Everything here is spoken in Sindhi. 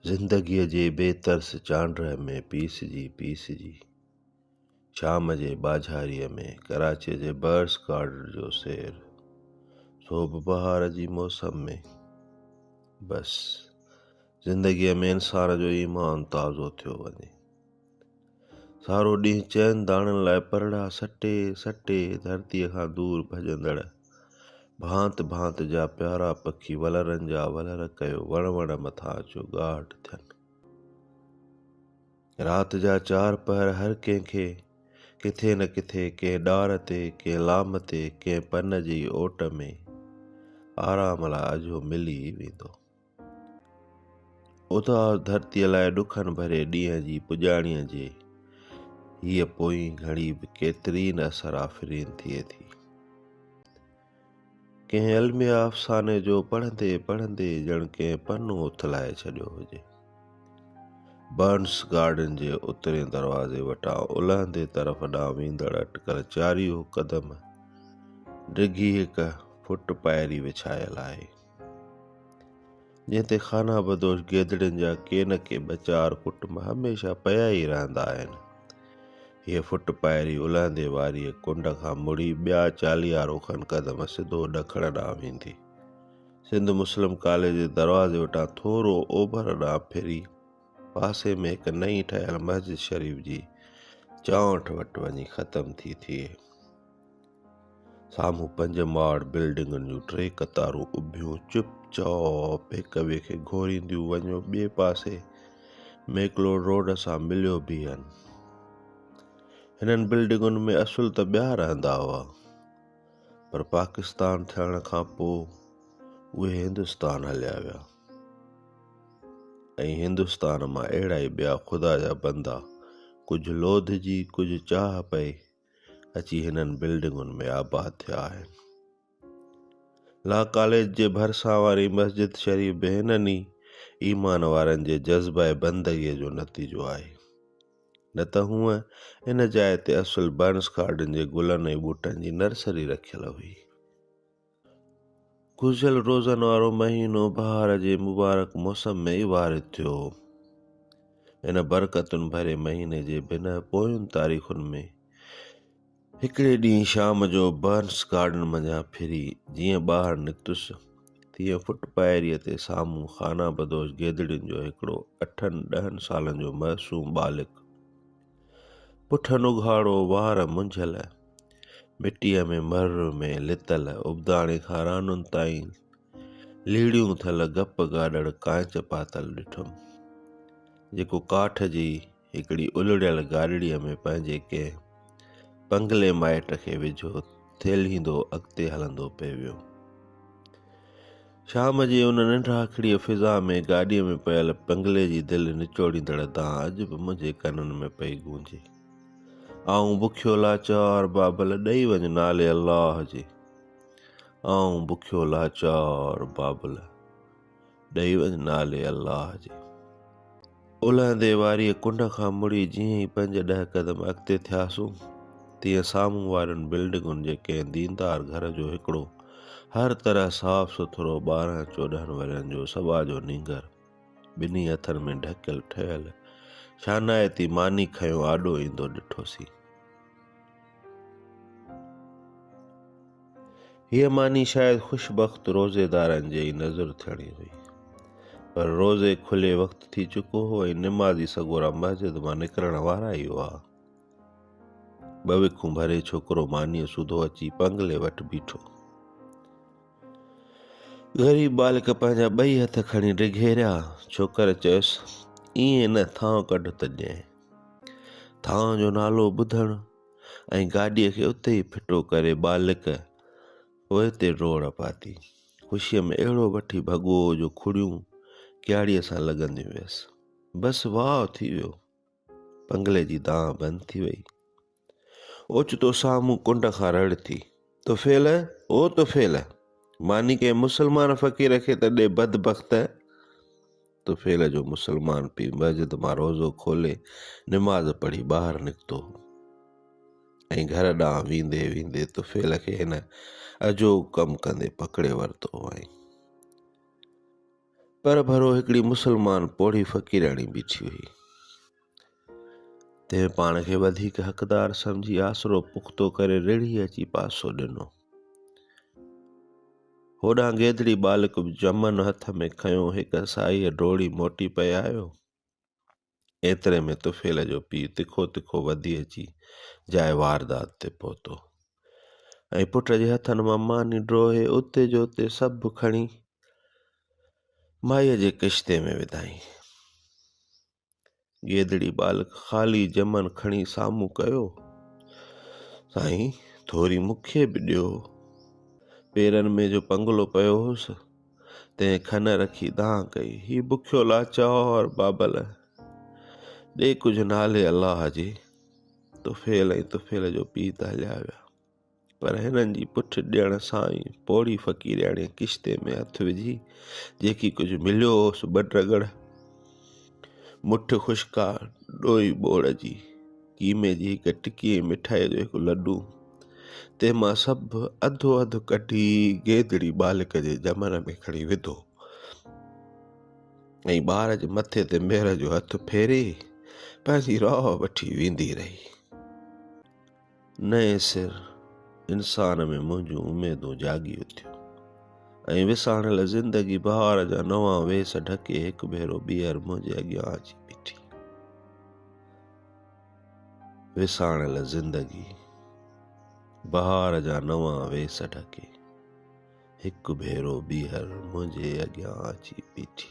زندگيء جي بي ترس چانڊرهه ۾ پيسجي پيسجي، شام جي ٻاجهاريء ۾ ڪراچيء جي برڊس گارڊن جو سير، سو به بهار جي موسم ۾. بس، زندگيء ۾ انسان جو ايمان تازو ٿيو وڃي. سارو ڏينهن چئن داڻن لاء پرڙا سٽي سٽي ڌرتيء کان دور ڀڄندڙ ڀانت ڀانت جا پيارا پکي ولرن جا ولر ڪيو وڻ وڻ مٿان اچيو ڳاهٽ ٿين. رات جا چار پهر هر ڪنهن کي ڪٿي نه ڪٿي ڪنهن ڏار تي، ڪنهن لام تي، ڪنهن پن جي اوٽ ۾ آرام لاء اجهو ملي ئي ويندو. اداس ڌرتيء لاء ڏکن ڀري ڏينهن جي پڄاڻيء جي هيء پوئين گهڙي به ڪيتري نه اثر آفرين ٿئي ٿي. ڪنهن الميه افساني جو پڙهندي پڙهندي ڄڻ ڪنهن پنو اٿلائي ڇڏيو هجي. برنس گارڊن جي اترين دروازي وٽان الهندي طرف ڏانهن ويندڙ اٽڪل چاريهه قدم ڊگهي هڪ فٽ پائري وڇايل آهي. جنهن تي خانه بدوش گيدڙين جا ڪي نه ڪي ٻه چار ڪٽنب هميشه پيا ئي رهندا آهن. هيء فٽ پائري الهندي واريء ڪنڊ کان مڙي ٻيا چاليهارو کن قدم سڌو ڏکڻ ڏانهن ويندي، سنڌ مسلم ڪاليج جي دروازي وٽان ٿورو اوڀر ڏانهن ڦري، پاسي ۾ هڪ نئين ٺهيل مسجد شريف جي چانئٺ وٽ وڃي ختم ٿي ٿئي. سامهون پنج ماڙ بلڊنگن جون ٽي قطارون اڀيون چپ چاپ هڪ ٻئي کي گهورينديون وڃيو ٻئي پاسي ميڪلوڊ روڊ سان مليو بيهن. هنن بلڊنگن ۾ اصل ته ٻيا رهندا هئا پر پاڪستان ٿيڻ کان پوء اهي هندستان هليا ويا ۽ هندستان مان اهڙا ئي ٻيا خدا جا بندا ڪجهه لوڌ جي ڪجهه چاهه پئي اچي هنن بلڊنگن ۾ آباد ٿيا آهن. لا ڪاليج جي ڀرسان واري مسجد شريف به هنن ئي ايمان وارن جي جذبه بندگيء جو نتيجو آهي. نه ته هونء ان جاء تي اصل برنس گارڊن جي گلن ۽ ٻوٽن جي نرسري رکيل هئي. گذريل روزن وارو مهينو بهار جي مبارڪ موسم ۾ ئي وارد ٿيو هو. ان برڪتن ڀري مهيني جي بنهه پوين تاريخن ۾ هڪڙي ڏينهن شام جو برنس گارڊن منجهان ڦري جيئن ٻاهر نڪتس، تيئن فٽ پائريء تي سامهون خانه بدوش گيدڙين جو هڪڙو اٺن ڏهن سالن جو معصوم ٻالڪ، پٺن اگهاڙو، وار منجهيل، مٽيء ۾ مر ۾ لتل، ابداڻي کان رانن تائين ليڙيون ٿيل گپ گاڏڙ ڪانچ پاتل ڏٺم، جيڪو ڪاٺ جي هڪڙي الڙيل گاڏڙيء ۾ پنهنجي ڪنهن پنگلي مائٽ کي وجهو ٿيلهيندو اڳتي هلندو پئي ويو. شام جي ان ننڍاکڙيء فضا ۾ گاڏيء ۾ پيل پنگلي جي دل نچوڙيندڙ دانهن اڄ به منهنجي ڪنن ۾ پئي گونجي. آئون بکيو لاچار بابل ڏئي وڃ نالي الله جي. آئون بکيو لاچار بابل ڏئي وڃ نالي الله جي. الهندي واريء ڪنڊ کان مڙي جيئن ئي پنج ڏهه قدم اڳتي ٿياسون، تيئن سامهون وارين بلڊنگن جي ڪنهن ديندار گهر جو هڪڙو هر طرح صاف سٿرو 12 14 ورهين جو سٻاجهو نينگر ٻنهي هٿن ۾ ڍڪيل ٺهيل شانائتي ماني کنيو آڏو ايندو ڏٺوسين. هيء ماني شايد خوش بخت روزيدارن جي ئي نذر ٿيڻي هئي، پر روزي کلي وقت ٿي چڪو هو ۽ نمازي سڳورا مسجد مان نڪرڻ وارا ئي هئا. ٻه وکون ڀري ڇوڪرو مانيء سوڌو اچي پنگلي وٽ بيٺو. غريب ٻالڪ پنهنجا ٻئي هٿ کڻي ڊگهيريا. ڇوڪر چيس، ائين نه، ٿانء ڪڍ ته ڏيانء. ٿانء جو نالو ٻڌڻ ۽ گاڏيء کي اتي ئي ڦٽو ڪري ٻالڪ پوئتي ڊوڙ پاتي. خوشيء ۾ اهڙو وٺي ڀڳو جو کڙيون ڪياڙيء سان لڳنديون ويس. بس واء ٿي ويو. پنگلي جي دانهن بند ٿي وئي. اوچتو سامهون ڪنڊ کان رڙ ٿي، طفيل، او طفيل! ماني ڪنهن مسلمان فقير کي ته ڏي بدبخت! طفيل جو مسلمان پيء مسجد مان روزو کولي نماز پڙهي ٻاهر نڪتو هو ۽ گهر ڏانهن ويندي ويندي طفيل کي هن اجهو ڪم ڪندي پڪڙي ورتو هئائين. پرڀرو هڪڙي مسلمان پوڙهي فقيرياڻي بيٺي هئي. تنهن پاڻ کي وڌيڪ حقدار سمجهي آسرو پختو ڪري رڙهي اچي پاسو ڏنو. هوڏانهن گيدڙي ٻالڪ به جمن هٿ ۾ کنيو هڪ سائيء ڊوڙي موٽي پئي آيو. ايتري ۾ طفيل جو پيء تکو تکو وڌي اچي جاء واردات تي پهتو ۽ پٽ جي هٿن مان ماني ڊوهي اتي جو اتي سڀ کڻي مائيء جي ڪشتي ۾ وڌائين. گيدڙي ٻالڪ خالي جمن کڻي سامهون ڪيو، سائين ٿوري مون کي به ڏيو. پيرن ۾ جو پنگلو پيو هوس، تنهن کن رکي دانهن ڪئي، هي بکيو لاچار بابل، ڏي ڪجهه نالي الله جي. طفيل ۽ طفيل جو پيء ته هليا ويا، پر هنن جي پٺ ڏيڻ سان ئي پوڙهي فقيرياڻيء ڪشتي ۾ هٿ وجهي جيڪي ڪجهه مليو هوس ٻه ڊڳڙ، مٺ خشڪا، ڏوئي ٻوڙ جي، قيمي جي هڪ ٽڪي ۽ مٺائيء جو هڪ لڏون، تنهن مان سڀ اڌو اڌ ڪڍي گيدڙي ٻالڪ جي جمن ۾ کڻي وڌو ۽ ٻار جي مٿي تي مهر جو هٿ ڦيري پنهنجي راهه وٺي ويندي رهي. نئين سر انسان ۾ منهنجون اميدون جاڳي اٿيون ۽ وساڻيل زندگي بهار جا نوان ويس ڍڪي هڪ ڀيرو ٻيهر منهنجي اڳيان اچي بيٺي. وساڻيل زندگي بهار جا نوان ويس ڍڪي هڪ ڀيرو ٻيهر منهنجي اڳيان اچي بيٺي.